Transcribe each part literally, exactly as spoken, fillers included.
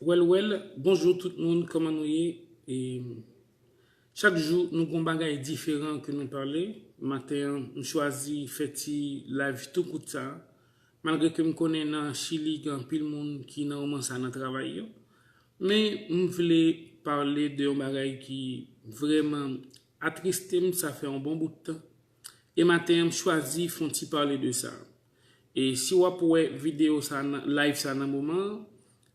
Well, well, bonjou tout moun, kòman nou ye? E, chak jou, nou gon bagay diferan ke nou pale. Maten an, m chwazi fè ti live tou kout sa. Malgre ke m konnen nan Chili, gen anpil moun ki nan moman sa nan travay yo. Men, m vle pale de yon bagay ki vrèman atriste m, sa fè yon bon bout tan. E maten an, m chwazi fè yon ti pale de sa. E si w ap wè videyo sa, nan, live sa nan moman an,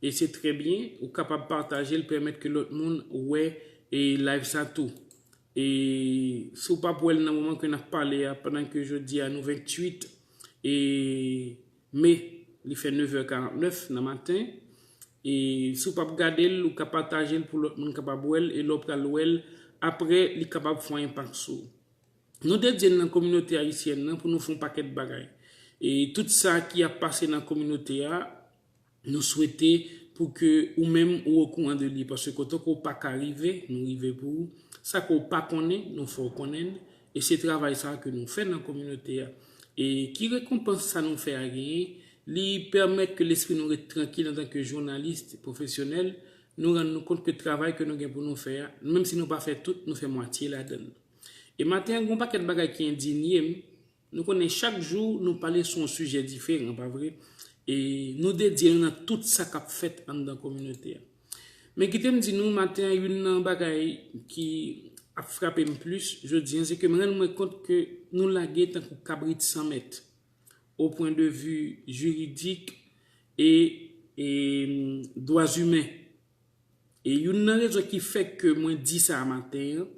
e se trè byen, ou kapab pataje l, pèmèt ke lòt moun wè e live sa tou. E si w p ap wè l nan moman ke n ap pale a, pandan ke jodi a nou venntuit e me, li fè nevè karantnèf nan maten. E si w p ap gade l, ou ka pataje l pou lòt moun kapab wè l, e lè w pral wè l, apre li kapab fè yon enpak sou ou. Nou dedye n nan kominote ayisyèn nan pou nou fè yon pakèt bagay. E tout sa ki ap pase nan kominote a, nou swete pou ke ou menm ou okouran de li, paske kote ke w pa ka rive, nou rive pou ou. Sa ke w pa konnen, nou fè w konnen l. E se travay sa ke nou fè nan kominote a. E ki rekonpans sa nou fè a genyen? Li pèmèt ke lespri nou ret trankil antanke jounalis pwofesyonèl, nou rann nou kont ke travay ke nou gen pou nou fè a, menm si nou pa fè tout, nou fè mwatye ladan l. E maten an, gen yon pakèt bagay ki endinye m. Nou konnen chak jou, nou pale sou yon sijè diferan, pa vre? E nou dedye nou nan tout sa k ap fèt anndan kominote a. Men kite m di nou, maten an, youn nan bagay ki ap frape m plis jodi an, se ke m rann mwen kont ke nou lage tankou kabrit san mèt, o pwen de vi jiridik e, e dwa imen. E youn nan rezon ki fè ke mwen di sa a maten an,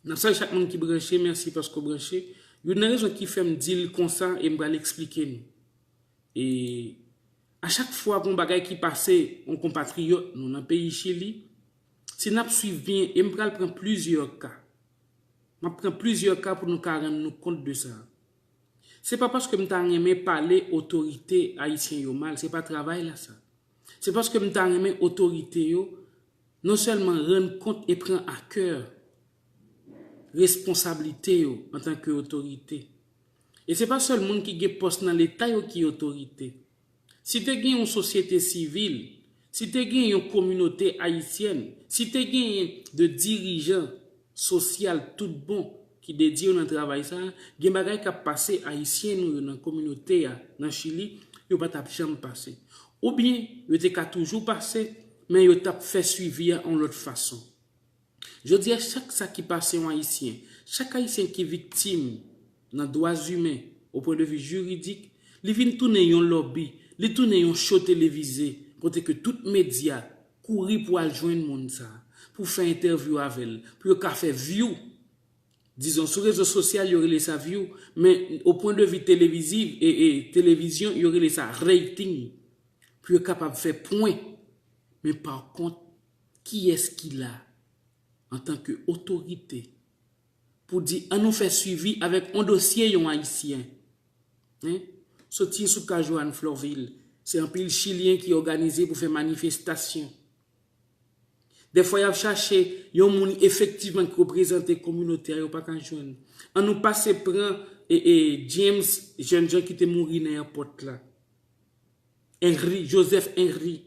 n ap salye chak moun ki branche, mèsi paske w branche. Youn nan rezon ki fè m di l konsa, e m pral eksplike nou. E a chak fwa gen yon bagay ki pase yon konpatriyòt nou nan peyi Chili, si n ap swiv byen, e m pral pran plizyè ka. M ap pran plizyè ka pou nou ka rann nou kont de sa. Se pa paske m ta renmen pale otorite ayisyen yo mal, se pa travay la sa. Se paske m ta renmen otorite yo non sèlman rann kont e pran a kè responsablite yo antanke otorite. E se pa sèl moun ki gen pòs nan Leta yo ki otorite. Si te gen yon sosyete sivil, si te gen yon kominote ayisyèn, si te genyen de dirijan sosyal tout bon ki dedye yo nan travay sa a, gen bagay k ap pase ayisyen nou yo nan kominote a, nan Chili, yo pa t ap janm pase. Oubyen, yo te ka toujou pase, men yo t ap fè swivi a yon lòt fason. Jodi a, chak sa ki pase yon Ayisyen, chak Ayisyen ki viktim nan dwa imen, o pwen de vi jiridik, li vin tounen yon lòbi, li tounen yon cho televize, kote ke tout medya kouri pou al jwenn moun sa, pou fè entèvyou avè l, pou yo ka fè vyou. Dizon, sou rezo sosyal, yo rele sa vyou, men o pwen de vi televiziv, e, e televizyon, yo rele sa rating, pou yo kapab fè pwen. Men pa kont, kiyès ki la antanke otorite pou di, ann nou fè swivi avèk yon dosye yon Ayisyen? Hein? Soti sou ka Johanne Florvil, se anpil Chilyen ki òganize pou fè manifestasyon. Dèfwa, y ap chache yon moun efektivman ki reprezante kominote a, yo pa ka jwenn. Ann nou pase pran e, e, James, jènjan ki te mouri nan èpòt la. Henry, Joseph Henry.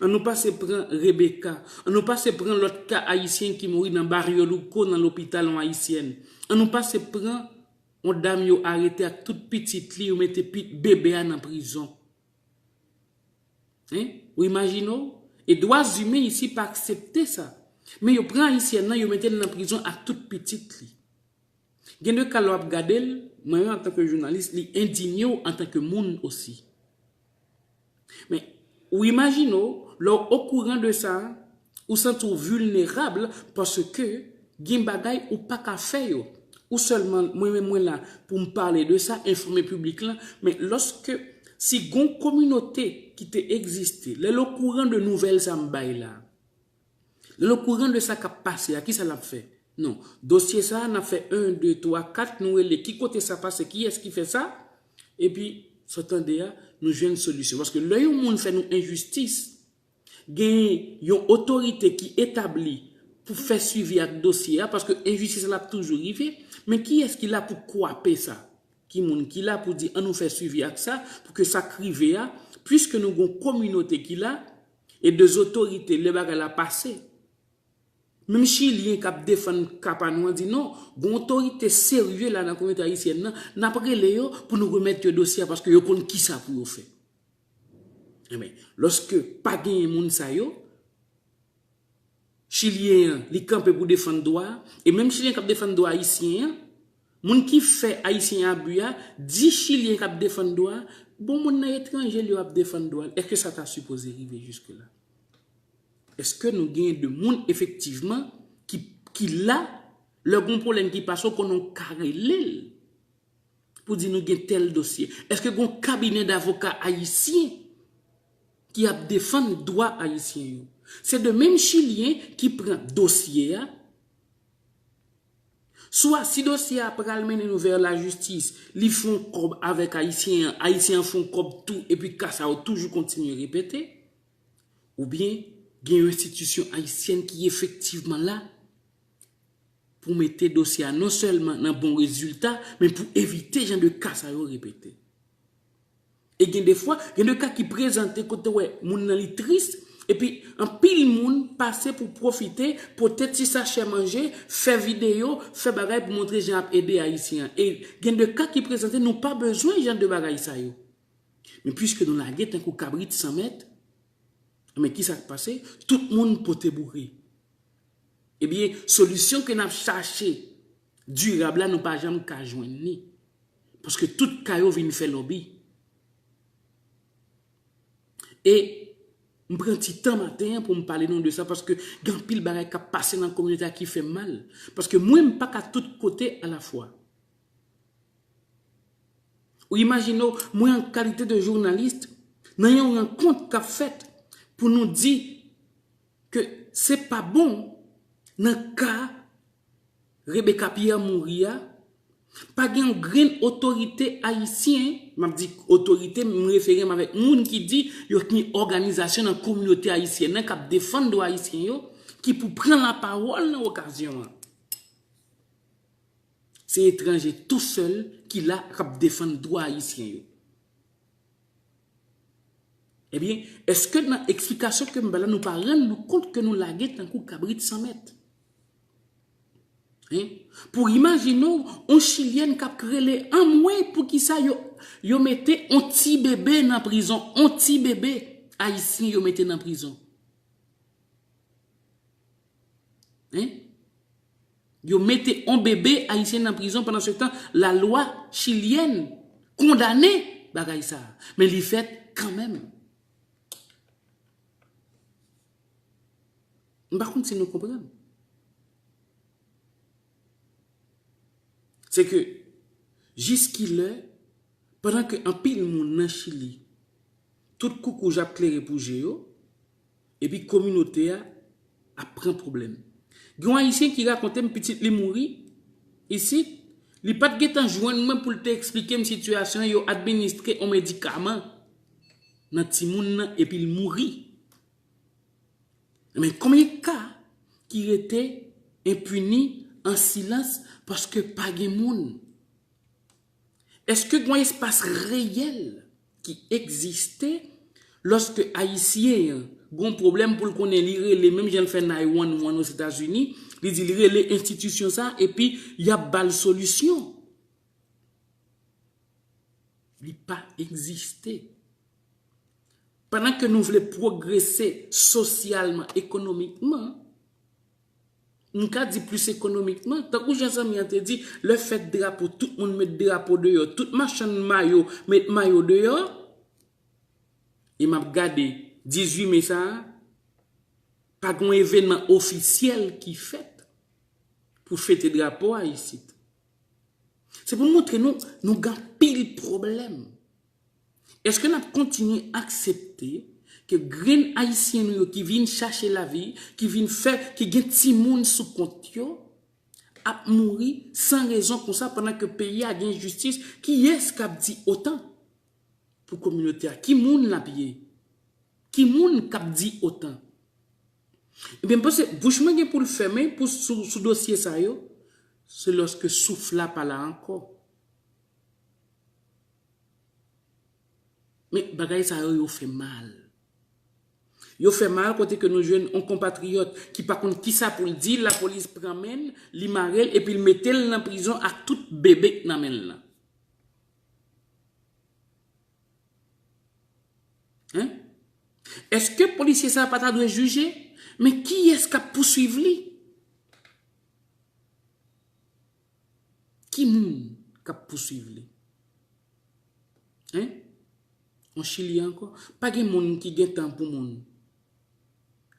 Ann nou pase pran Rebecca. Ann nou pase pran lòt ka ayisyen ki mouri nan Barrio Luco, nan lopital, yon ayisyèn. Ann nou pase pran yon dam yo arete ak tout pitit li, yo mete pit bebe a nan prizon. Hein? Ou imajine w? E dwa imen isi pa aksepte sa. Men yo pran ayisyèn nan, yo mete l nan prizon ak tout pitit li. Gen de ka lè w ap gade l, mwen menm antanke jounalis, li endinye w antanke moun osi. Men, ou imajine w, lè w okouran de sa, ou santi w vilnerab paske gen bagay ou pa ka fè yo. Ou sèlman, mwen menm mwen la pou m pale de sa, enfòme piblik lan, men lòske si gon kominote ki te egziste, lè l okouran de nouvèl sa m bay la, lè l okouran de sa k ap pase a, kisa l ap fè? Non, dosye sa a, n ap fè en, de, twa, kat, nou rele ki kote sa pase, kiyès ki fè sa, epi, sa w tande a, nou jwenn solisyon. Paske lè yon moun fè nou enjistis, gen yon otorite ki etabli pou fè swivi ak dosye a, paske enjistis la ap toujou rive, men kiyès ki la pou kwape sa? Ki moun ki la pou di, ann nou fè swivi ak sa, pou ke sa k rive a, piske nou gon kominote ki la, e de zotorite lè bagay la pase. Menm Chilyen k ap defann ka pa nou an di non, gen otorite serye la nan kominote ayisyèn nan, n ap rele yo pou nou remèt yo dosye a paske yo konn kisa pou yo fè. Enben, lòske pa genyen moun sa yo, Chilyen an, li kanpe pou defann dwa a, e menm Chilyen k ap defann dwa Ayisyen an, moun ki fè Ayisyen an abi a, di Chilyen k ap defann dwa a, bon, moun nan etranje li yo ap defann dwa l. Èske sa ta sipoze rive jiske la? Èske nou genyen de moun efektivman ki, ki la, lè gon pwoblèm ki pase, w konnen w ka rele l pou di nou gen tèl dosye? Èske gon kabinè davoka ayisyen ki ap defann dwa ayisyen yo? Se de menm Chilyen ki pran dosye a. Swa si dosye a pral mennen nou vè lajistis, li fè yon kòb avèk ayisyen an, ayisyen an fè yon kòb tou, epi ka sa yo toujou kontinye repete. Oubyen gen yon enstitisyon ayisyèn ki efektivman la pou mete dosye a non sèlman nan bon rezilta, men pou evite jan de ka sa yo repete. E gen de fwa, gen de ka ki prezante kote w wè moun nan li tris, epi anpil moun pase pou pwofite, pote ti sachè manje, fè videyo, fè bagay pou montre jan ap ede ayisyen an. E gen de ka ki prezante, nou pa bezwen jan de bagay sa yo. Men piske nou lage tankou kabrit san mèt, men kisa k pase? Tout moun pote boure. Ebyen, solisyon ke n ap chache dirab la, nou pa janm ka jwenn li. Paske tout ka yo vin fè lòbi. E m pran ti tan maten an pou m pale nou de sa, paske gen anpil bagay k ap pase nan kominote a ki fè m mal. Paske mwen, m pa ka tout kote alafwa. Ou imajine w, mwen an kalite de jounalis, nan yon rankont k ap fèt pou nou di ke se pa bon nan ka Rebecca Pierre mouri a, pa gen yon grenn otorite ayisyen, m ap di otorite, m refere m avèk moun ki di yo gen òganizasyon nan kominote ayisyèn nan k ap defann dwa ayisyen yo, ki pou pran lapawòl nan okazyon an. Se etranje tousèl ki la k ap defann dwa ayisyen yo. Ebyen, èske nan eksplikasyon ke m ba la, nou pa rann nou kont ke nou lage tankou kabrit san mèt? Hein? Pou imajine w, yon chilyèn k ap rele anmwe, poukisa yo, yo mete yon ti bebe nan prizon, yon ti bebe ayisyen yo mete nan prizon? Hein? Yo mete yon bebe ayisyen nan prizon, pandan se tan, lalwa chilyèn kondane bagay sa a. Men li fèt kanmenm. M pa konn si nou konprann. Se ke, jiskilè, pandan ke anpil moun nan Chili, tout koukouj ap klere pou je yo, epi kominote a ap pran pwoblèm. Gen yon Ayisyen ki rakonte m pitit li mouri isit, li pa t gentan jwenn mwen pou l te eksplike m sitiyasyon an, yo administre yon medikaman nan timoun nan, epi l mouri. Men konbyen ka ki rete enpini, an silans, paske pa gen moun? Èske gen yon espas reyèl ki egziste lòske Ayisyen an gen yon pwoblèm pou l konnen li rele, menm jan l fè nine one one Ozetazini, li di li rele enstitisyon sa a, epi y ap ba l solisyon? Li pa egziste. Pandan ke nou vle pwogrese sosyalman, ekonomikman, m ka di plis ekonomikman, tankou jan zanmi an te di, lè fèt drapo, tout moun met drapo deyò, tout machann mayo met mayo deyò, e m ap gade dizuit me sa a, pa gen yon evènman ofisyèl ki fèt pou fete drapo a isit. Se pou montre nou, nou gen anpil pwoblèm. Èske n ap kontinye aksepte ke grenn Ayisyen nou yo ki vin chache lavi, ki vin fè, ki gen timoun sou kont yo, ap mouri san rezon konsa pandan ke peyi a gen jistis? Kiyès k ap di otan pou kominote a? Ki moun l ap ye? Ki moun k ap di otan? Ebyen, m panse bouch mwen gen pou l fèmen pou, sou, sou dosye sa yo, se lòske souf la pa la ankò. Men bagay sa yo, yo fè mal. Yo fè mal kote ke nou jwenn yon konpatriyòt ki pa konn kisa pou l di, lapolis pran men l, li mare l, epi l mete l nan prizon ak tout bebe k nan men l lan. Hein? Èske polisye sa a pa ta dwe jije? Men kiyès k ap pouswiv li? Ki moun k ap pouswiv li? Hein? An Chili ankò, pa gen moun ki gen tan pou moun.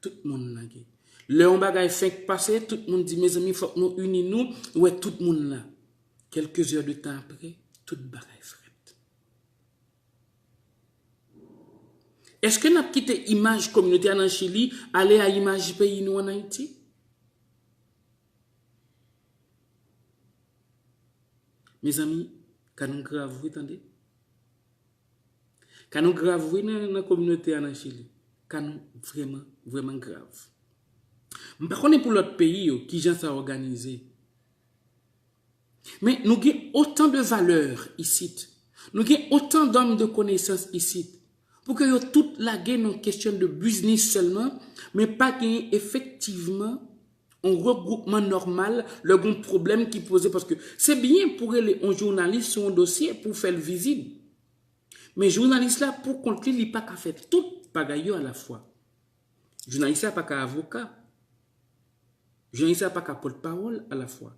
Tout moun lage. Lè yon bagay fenk pase, tout moun di, mezanmi, fòk nou ini nou, wè tout moun la. Kèlke zè de tan apre, tout bagay frèt. Èske n ap kite imaj kominote a nan Chili ale a imaj peyi nou ann Ayiti? Mezanmi, ka nou grav wi, tande. Ka nou grav wi nan, nan kominote a nan Chili. Ka nou vrèman, vrèman grav. M pa konnen pou lòt peyi yo, kijan sa òganize. Men nou gen otan de valè isit. Nou gen otan dòm de konesans isit. Pou ke yo tout lage nan kesyon de biznis sèlman, men pa gen efektivman yon regwoupman nòmal lè gen yon pwoblèm ki poze, paske se byen pou rele yon jounalis sou yon dosye pou fè l vizib. Men jounalis la, pou kont li, li pa ka fè tout bagay yo alafwa. Jounalis la pa ka avoka. Jounalis la pa ka pòtpawòl alafwa.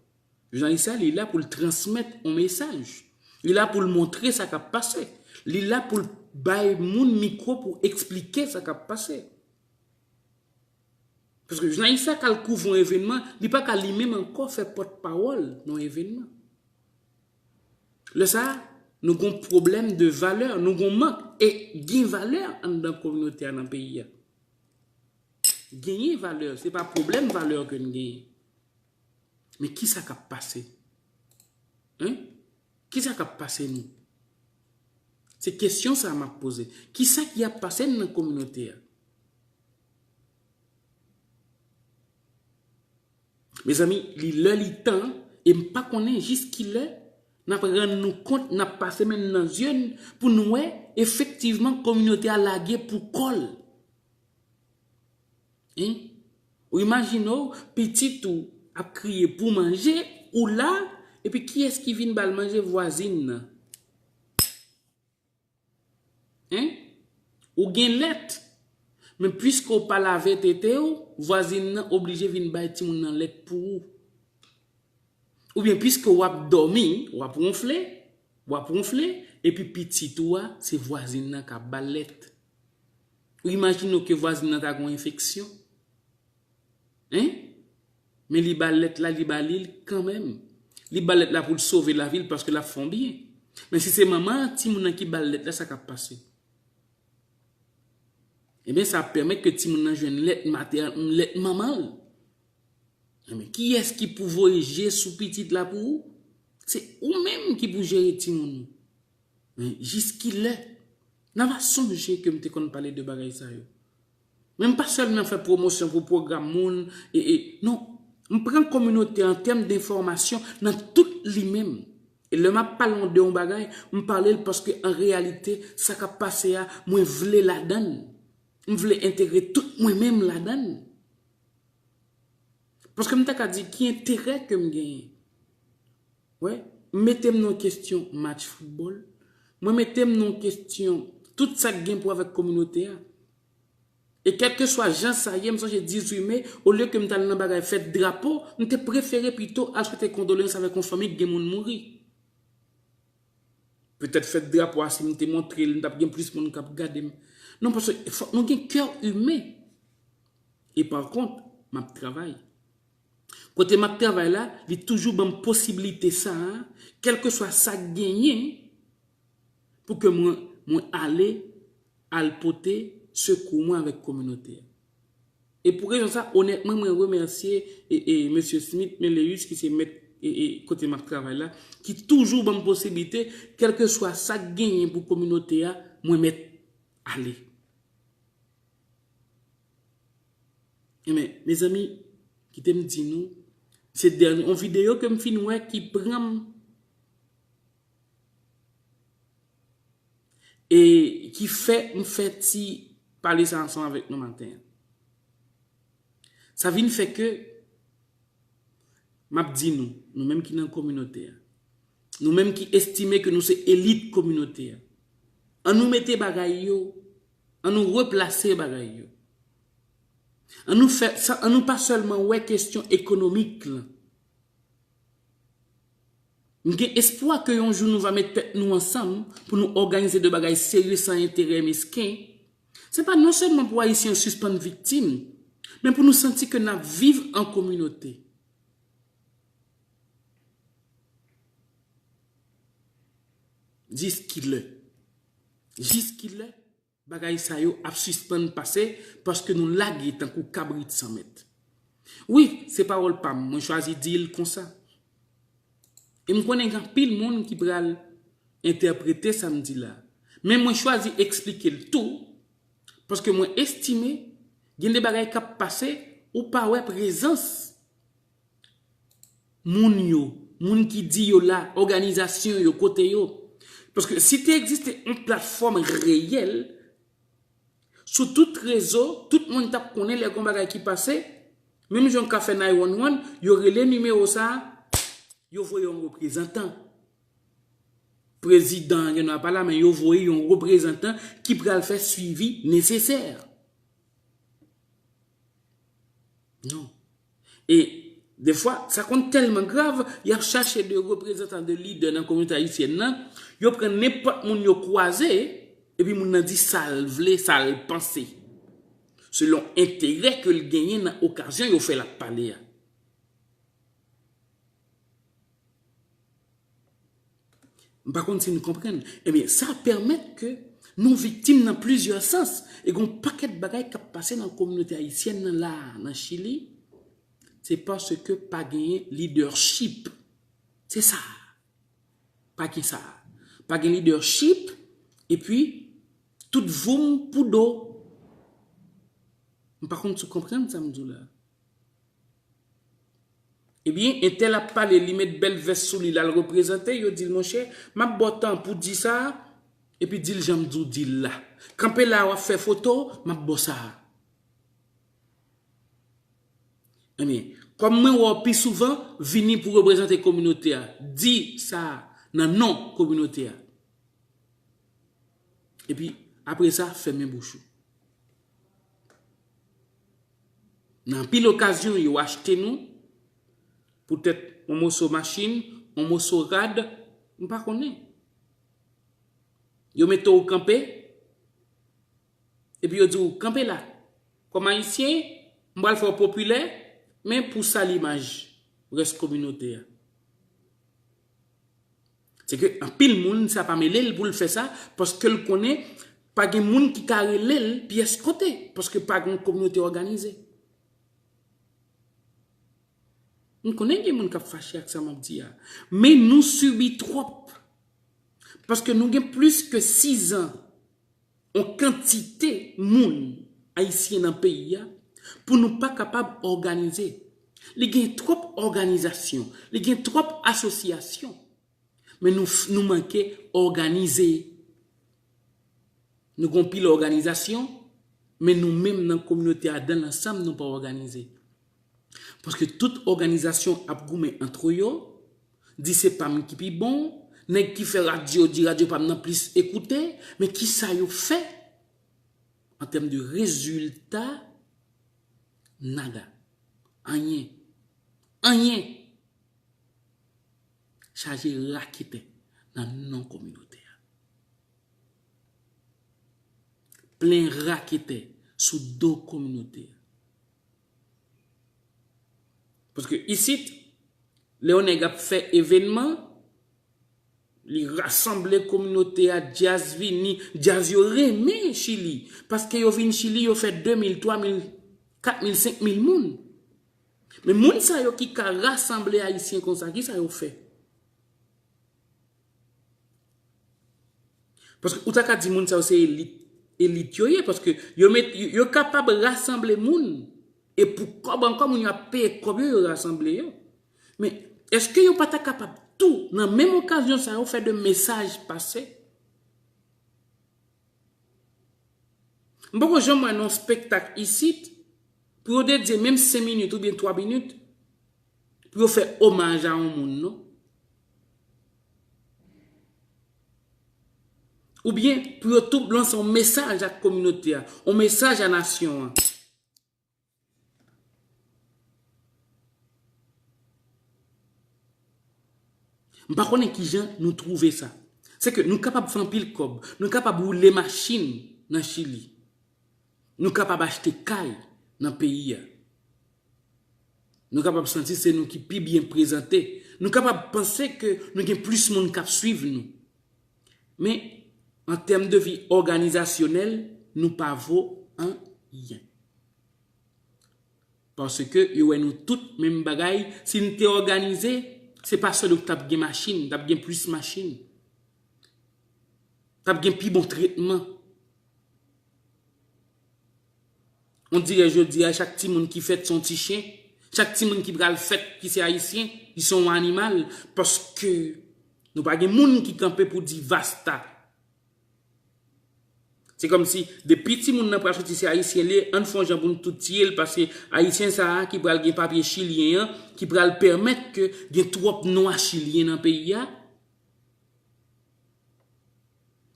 Jounalis la, li la pou l transmèt yon mesaj. Li la pou l montre sa k ap pase. Li la pou l bay moun mikwo pou eksplike sa k ap pase. Paske jounalis la k al kouvri yon evènman, li pa ka li menm ankò fè pòtpawòl nan yon evènman. Lè sa a, nou gon pwoblèm de valè, nou gon mank, e gen valè anndan kominote a nan peyi a. Genyen valè, se pa pwoblèm valè ke n genyen. Men kisa k ap pase? Hein? Kisa k ap pase nou? Se kesyon sa a m ap poze. Kisa ki ap pase n nan kominote a? Mezanmi, li lè li tan, e m pa konnen jis ki lè n ap rann nou kont, n ap pase men n nan zye n pou n wè efektivman kominote a lage pou kò l. Hein? Ou imajine w, pitit ou ap kriye pou manje, ou la, epi kiyès ki vin ba l manje? Vwazin nan. Hein? Ou gen lèt. Men piske w pa lave tete w, vwazin nan oblije vin bay timoun nan lèt pou ou. Oubyen piske w ap dòmi, w ap wonfle, w ap wonfle, epi pitit ou a, se vwazin nan k ap ba l lèt. Ou imajine w ke vwazin nan ta gen yon enfeksyon? Hein? Men li ba l lèt la, li ba li l kanmenm. Li ba l lèt la pou l sove lavi l paske l ap fè yon byen. Men si se manman timoun nan ki ba l lèt la, sa k ap pase? Ebyen, sa ap pèmèt ke timoun nan jwenn lèt matè-, lèt manman l. Ebyen, kiyès ki pou voye je sou pitit la pou ou? Se ou menm ki pou jere timoun ou. Men jiskilè? N a va sonje ke m te konn pale de bagay sa yo. Men m pa sèlman fè pwomosyon pou pwogram moun, e, e, non. M pran kominote an tèm denfòmasyon nan tout li menm. E lè m ap pale de yon bagay, m pale l paske an reyalite, sa k ap pase a, mwen vle ladan l. M vle entegre tout mwen menm ladan l. Paske m ta ka di ki enterè ke m genyen. Wè, m mete m nan kesyon match foutbòl. Mwen mete m nan kesyon tout sa k gen pou avèk kominote a. E kèlkeswa jan sa ye, m sonje dizuit me, olye ke m t al nan bagay fèt drapo, m te prefere pito al swete kondoleyans avèk yon fanmi k gen moun mouri. Petèt fèt drapo a, si m te montre l, m t ap gen plis moun k ap gade m. Non, paske fòk nou gen kè imen. E pa kont, m ap travay. Kote m ap travay la, li toujou ban m posiblite sa a, kèlkeswa sa k genyen, pou ke mwen, mwen ale, al pote sekou mwen avèk kominote a. E pou rezon sa, onètman, mwen remèsye, e, e, mesye Smith Meleus, ki se mèt, e, e, kote m ap travay la, ki toujou ban m posiblite, kèlkeswa sa k genyen pou kominote a, mwen mèt ale. Ebyen, mezanmi, kite m di nou, se dènye, yon videyo ke m fin wè ki pran m, e ki fè m fè ti pale sa ansanm avèk nou maten an. Sa vin fè ke, m ap di nou, nou menm ki nan kominote a, nou menm ki estime ke nou se elit kominote a, an nou mete bagay yo, an nou replase bagay yo. An nou fè, sa, an nou pa sèlman wè kesyon ekonomik lan. M gen espwa ke yon jou nou va met tèt nou ansanm pou nou òganize de bagay serye san enterè mesken. Se pa non sèlman pou Ayisyen sispann viktim, men pou nou santi ke n ap viv an kominote. Jiskilè? Jiskilè bagay sa yo ap sispann pase paske nou lage tankou kabrit san mèt? Wi, se pawòl pa m, mwen chwazi di l konsa. E m konnen gen anpil moun ki pral entèprete sa m di la. Men mwen chwazi eksplike l tou, paske mwen estime gen de bagay k ap pase, ou pa wè prezans moun yo, moun ki di yo la, òganizasyon yo, kote yo. Paske si te egziste yon platfòm reyèl, sou tout rezo, tout moun t ap konnen lè gen yon bagay ki pase, menm jan yo ka fè nine one one, yo rele nimewo sa a, yo voye yon reprezantan. Prezidan an gen dwa pa la, men yo voye yon reprezantan ki pral fè swivi nesesè. Non. E defwa, sa konn tèlman grav, y ap chache de reprezantan, de lidè nan kominote ayisyèn nan, yo pran nenpòt moun yo kwaze, epi moun nan di sa l vle, sa l panse, selon enterè ke l genyen nan okazyon yo fè l ap pale a. M pa konn si nou konprann. Ebyen, sa pèmèt ke nou viktim nan plizyè sans. E gen yon pakèt bagay k ap pase nan kominote ayisyèn nan la, nan Chili. Se paske pa genyen lidèchip. Se sa. Pa gen sa. Pa gen lidèchip, epi tout voum pou do. M pa konn si w konprann sa m di w la. Ebyen, entèl ap pale, li met bèl vès sou li, l al reprezante, yo di l, monchè, m ap ba w tan pou di sa, epi di l jan m di w di l la. Kanpe la, w ap fè foto, m ap ba w sa. Ebyen, kòm mwen wè w pi souvan, vini pou reprezante kominote a. Di sa nan non kominote a. Epi, apre sa, fèmen bouch ou. Nan anpil okazyon, yo achte nou, poutèt yon moso machin, yon moso rad, m pa konnen. Yo mete w kanpe, epi yo di w, kanpe la. Kòm Ayisyen, m pral fè w popilè, men pou sal imaj rès kominote a. Se ke anpil moun, sa pa mele l pou l fè sa, paske l konnen pa gen moun ki ka rele l pyès kote, paske pa gen yon kominote òganize. M konnen gen moun k ap fache ak sa m ap di a, men nou sibi twòp, paske nou gen plis ke sizan yon kantite moun ayisyen nan peyi a pou nou pa kapab òganize. Li gen twòp òganizasyon, li gen twòp asosyasyon, men nou, nou manke òganize. Nou gen pil òganizasyon, men nou menm nan kominote a, dan lansanm, nou pa òganize. Paske tout òganizasyon ap goumen antre yo, di se pa m ki pi bon, nèg ki fè radyo di radyo pa m nan plis ekoute, men kisa yo fè an tèm de rezilta? Nada. Anyen. Anyen. Chaje raketè nan non kominote a. Plen raketè sou do kominote a. Paske isit, lè yon nèg ap fè evènman, li rasanble kominote a, djaz vini, djaz yo renmen Chili, paske yo vin Chili, yo fè de mil, twa mil, kat mil, senk mil moun. Men moun sa yo ki ka rasanble Ayisyen konsa, kisa yo fè? Paske ou ta ka di moun sa yo se elit, elit yo ye, paske yo met, yo, yo kapab rasanble moun, e pou kòb ankò, moun yo ap peye kòb yo, yo rasanble yo. Men, èske yo pa ta kapab tou, nan menm okazyon sa yo, fè de mesaj pase? M poko janm wè nan yon spektak isit pou yo dedye menm senk minit oubyen twa minit pou yo fè omaj a yon moun, non. Oubyen pou yo tou lanse yon mesaj ak kominote a, yon mesaj a nasyon an. M pa konnen kijan nou twouve sa. Se ke nou kapab fè anpil kòb, nou kapab woule machin nan Chili. Nou kapab achte kay nan peyi a. Nou kapab santi se nou ki pi byen prezante. Nou kapab panse ke nou gen plis moun k ap swiv nou. Men, an tèm de vi òganizasyonèl, nou pa vo anyen. Paske yo wè nou tout menm bagay. Si n te òganize, se pa sèl nou k t ap gen machin, t ap gen plis machin. T ap gen pi bon tretman. On dirè jodi a, chak timoun ki fèt se yon ti chen. Chak timoun ki pral fèt ki se ayisyen, li se yon animal. Paske nou pa gen moun ki kanpe pou di vasta. Se kòmsi, depi timoun nan pral soti se ayisyen li ye, ann fè yon jan pou n tout tiye l, paske ayisyen sa a ki pral gen papye chilyen an, ki pral pèmèt ke gen twòp nwa chilyen nan peyi a.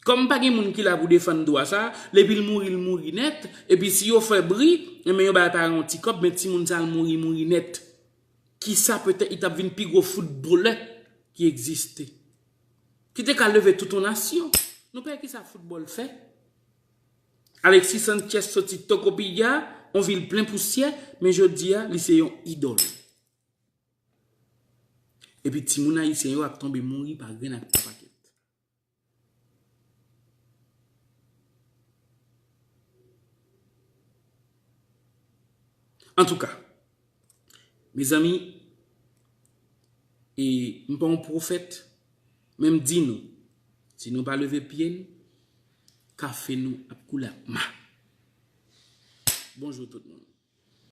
Kòm pa gen moun ki la pou defann dwa sa, depi l mouri, l mouri nèt, epi si yo fè bri, enben yo ba l pa yon ti kòb, men timoun sa a l mouri, mouri nèt. Kisa petèt li t ap vin pi gwo foutbolè ki egziste? Ki te ka leve tout yon nasyon. Nou pa wè kisa foutbòl fè? Alexis Sanchez soti Tocopilla, yon vil plen pousyè, men jodi a, li se yon idòl. Epi timoun ayisyen yo ap tonbe mouri pa grenn ak pa pakèt. Antouka, mezanmi, e m pa yon pwofèt, men m di nou, si nou pa leve pye n, kafe nou ap koule ak ma. Bonjou tout moun.